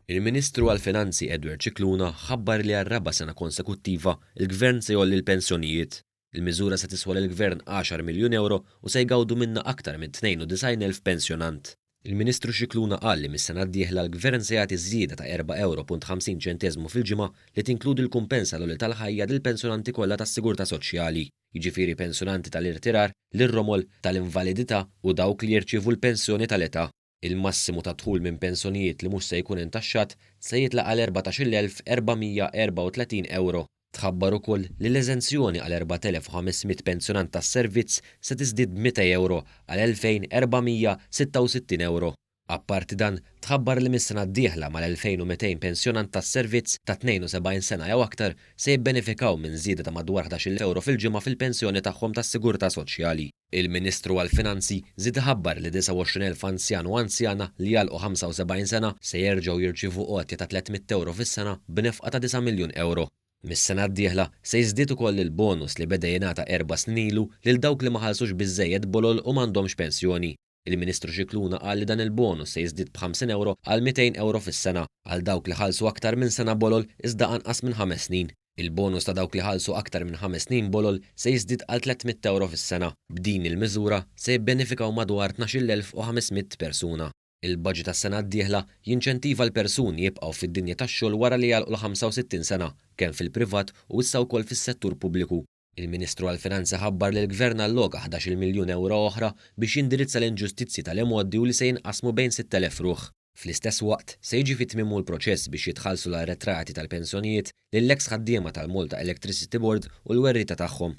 Il-Ministru għall-Finanzi Edward Scicluna ħabbar li għar-raba' sena konsekuttiva l-Gvern se jgħolli l-pensjonijiet. Il-miżura se tiswa lill-Gvern għaxar miljun ewro u se jgawdu minnha aktar minn 92,000 pensjonant. Il-Ministru Scicluna qal li mis-sena d-dieħla l-Gvern se jagħti żieda ta' erba' ewro punt 50 ċenteżmu fil-ġimgħa li tinkludi l-kumpens għall-għoli tal-ħajja lill-pensjonanti kollha tas-sigurtà soċjali, jiġifieri pensjonanti tal-irtirar, lir-romol, tal-invalidità u dawk li jirċievu l-pensjoni tal-età. Il-massimu tad-dħul minn pensjonijiet li mhux se jkun intaxxat se jitla' għal 14,434 ewro. Tħabbar ukoll li l-eżenzjoni għal 4,500 pensjonant tas-servizz se tiżdied b'200 ewro għal 2,466 ewro. Apparti dan, tħabbar li mis-sena d-dieħla mal-2,200 pensjonant tas-servizz ta' 72 sena jew aktar se jibbenefikaw minn żieda ta' madwar 11-il ewro fil-ġimgħa fil-pensjoni tagħhom tas-sigurtà soċjali. Il-Ministru għall-Finanzi żied iħabbar li 29,000 anzjan u anzjana li jagħlqu 75 sena se jerġgħu jirċievu għotja ta' 300 ewro fis-sena b'nefqa ta' 9 miljun ewro. Mis-sena d-dieħla se jiżdied ukoll il-bonus li beda jingħata erba' snin ilu lil dawk li ma ħallsux biżżejjed bolol u m'għandhomx pensjoni. Il-Ministru Scicluna qal li dan il-bonus se jiżdied b'50 ewro għal 200 ewro fis-sena għal dawk li ħallsu aktar minn sena bolol iżda anqas minn ħames snin. Il-bonus ta' dawk li ħallsu aktar minn ħames snin bolol se jiżdied għal 300 ewro fis-sena. B'din il-miżura se jibbenefikaw madwar 12,500 persuna. Il-baġit għas-sena d-dieħla jinċentiva l-persuni jibqgħu fid-dinja tax-xogħol wara li jagħlqu l-65 sena, kemm fil-privat u issa wkoll fis-settur pubbliku. Il-Ministru għall-Finanzi ħabbar li l-Gvern alloka 11-il miljun ewro oħra biex jindirizza l-inġustizzji tal-imgħoddi u li se jinqasmu bejn 6,000 ruħ. Fl-istess waqt, se jiġi fi tmiemu l-proċess biex jitħallsu l-arretrati tal-pensjonijiet lill-eks ħaddiema tal-Malta Electricity Board u l-werrieta tagħhom.